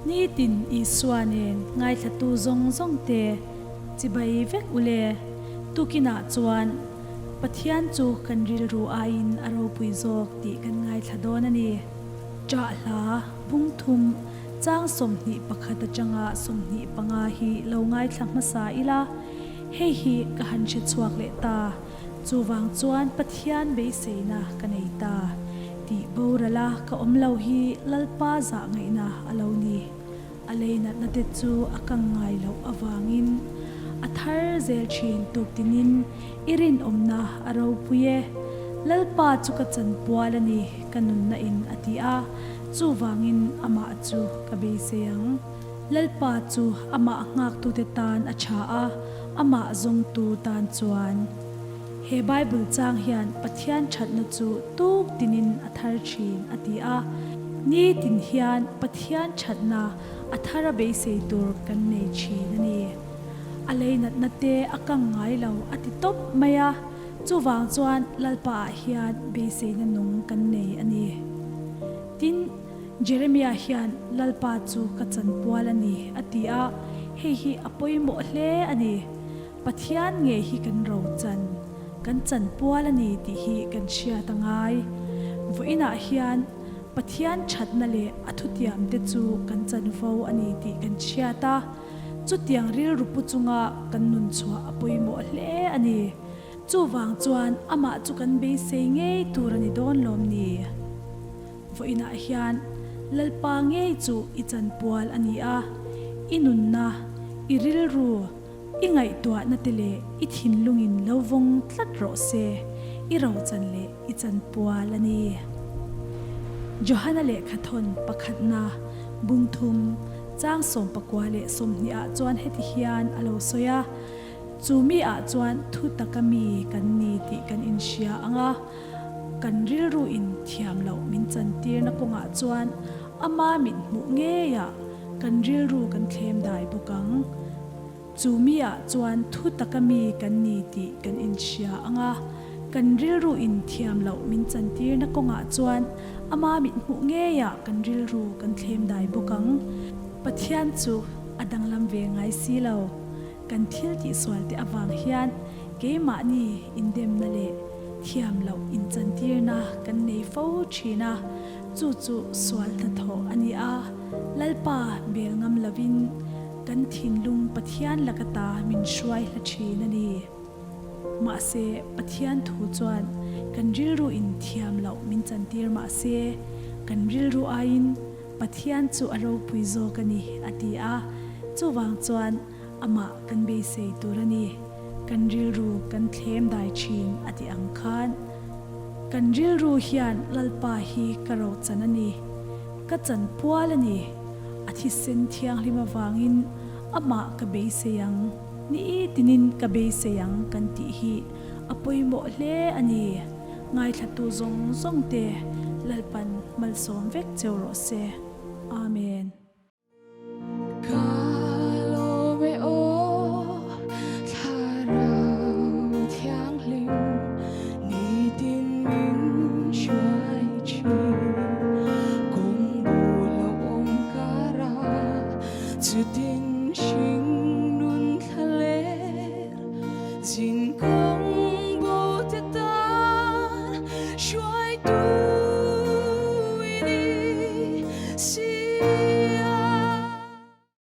Nitin Isua nen ngaithlatu zawng zawng te chibai vek u le. Tukinah chuan Pathian chu kan rilru aiin a ropui zawk tih kan ngaithla dawn a ni. Ṭah hla bungthum chang 21 aṭanga 25 hi lo ngaithla hmasa ila, hei hi ka han hre chhuak leh ta. Chuvang chuan Pathian beiseina ka nei ta tih borala ka awm lo hi Lalpa zah ngaihna a lo ni. A lei natna te chu a kang ngai loh avangin a thar zel thin tuk tinin i rinawmna a ropui e. Lalpa chu ka chanpual a ni ka nunna in a ti a, chuvangin amah chu ka beisei ang. Lalpa chu amah nghaktute tan a tha a, amah zawngtu tan chuan. He Bible chang hian Pathian thatna chu tuk tinin a thar thin a ti a. Nitin hian Pathian thatna a thar a beisei tur kan nei thin a ni. A lei natna te a kang ngai lo a ti tawp mai a, chuvang chuan Lalpa ah hian beiseina nung kan nei a ni. Tin. Jeremia hian Lalpa chu ka chanpual a ni, a ti a, hei hi a pawimawh hle a ni. Pathian ngei hi kan rochan, kan chanpual a ni tih hi kan hriat a ngai. Vawiinah hian Pathian thatna leh a thutiamte chu kan chanvo a ni tih kan hriat a, chutiang rilru pu chunga kan nun chhuah a pawimawh hle a ni. Chuvang chuan amah chu kan beisei ngei tur a ni dawn lawm ni? Vawiinah hian Lalpa ngei chu i chanpual a ni a, i nunna, i rilru, i ngaihtuahna te leh i thinlungin lo vawng tlat rawh se, i rochan leh i chanpual a ni. Johana lehkhathawn pakhatna bungthum chang sawmpakua leh 20 ah chuan heti hian a lo sawi a, Chu mi ah chuan thu taka mi kan ni tih kan inhria ang a, Kan rilru in thiam loh min chantirna kawngah chuan ama mit hmuh ngeiah kan rilru kan thlem dai bawk ang. Chu mi ah chuan thu taka mi kan ni tih kan inhria ang a, kan rilru in thiam loh min chantirna kawngah chuan ama mit hmuh ngeiah kan rilru kan thlem dai bawk ang. Pathian chu a danglam ve ngai si lo. Kan thil tihsual te avang hian keimahni indemna leh thiam loh inchantirna kan nei fo thin a, chu chu sual hnathawh a ni a, Lalpa bel ngam lovin kan thinlung Pathian laka ta min hruai hla thin a ni. Mahse, Pathian thu chuan kan rilru in thiam loh min chantir mahse, kan rilru aiin Pathian chu a ropui zawk a ni, a ti a, chuvang chuan Amah kan beisei tur a ni. Kan rilru kan thlem dai thin a ti ang khan. Kan rilru hian Lalpa hi ka rochan a ni. Ka chan pual a ni. A thisen thianghlim avangin amah ka beisei ang, ni tinin ka beisei ang kan tih hi a pawimawh hle a ni. Ngaithlatu zawng zawng te Lalpan malsawm vek cheu rawh se. Amen. Ka lawm e aw thlarau thianghlim nitin min hruai thin kawng bul a awm kar a chutin.